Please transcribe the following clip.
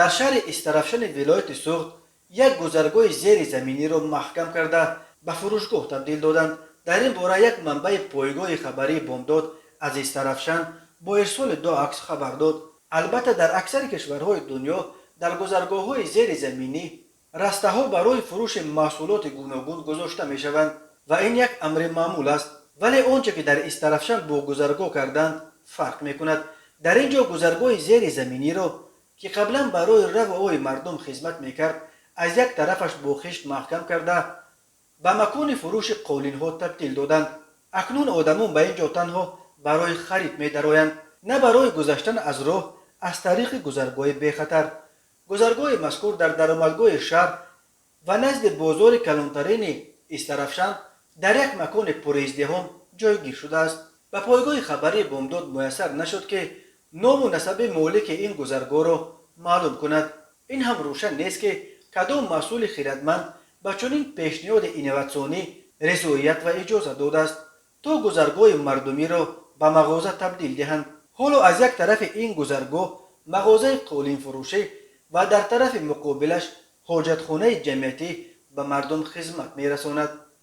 Дар шаҳри Истаравшани вилояти Суғд як гузаргоҳи зеризаминиро маҳкам карда, ба фурӯшгоҳ табдил доданд. Дар ин бора як манбаи пойгоҳи хабарии «Бомдод» аз Истаравшан бо ирсоли ду акс хабар дод. Албатта, дар аксари кишварҳои дунё дар гузаргоҳҳои зеризаминӣ растаҳо барои фурӯши маҳсулоти гуногун гузошта мешаванд ва ин як амри маъмул аст. Вале он че ки дар Истаравшан бо гузаргоҳ карданд, фарқ мекунад. Дар ин ҷо гузаргоҳи зеризаминиро, ки қаблан барои раву ои мардум хизмат мекард, аз як тарафаш бо хишт маҳкам карда, ба макони фурӯши қолинҳо табдил доданд. Акнун одамон ба ин ҷо танҳо барои харид медароянд, на барои гузаштан аз роҳ аз тариқи гузаргоҳи бехатар. Гузаргоҳи мазкур дар даромадгоҳи шаҳр ва назди бозори калонтарини Истаравшан дар як макони пуриздиҳом ҷойгир шудааст. Ба пойгоҳи хабарии «Бомдод» муяссар нашуд, ки ному насаби молики ин гузаргоҳро маълум кунад. Ин ҳам рӯшан нест, ки кадом масъули хиратманд ба чунин пешниҳоди инноватсионӣ ризоият ва иҷоза додааст, то гузаргоҳи мардумиро ба мағоза табдил диҳанд. Ҳоло аз як тарафи ин гузаргоҳ мағозаи қолинфурӯшӣ ва дар тарафи муқобилаш ҳоҷатхонаи ҷамъиятӣ ба мардум хизмат мерасонад.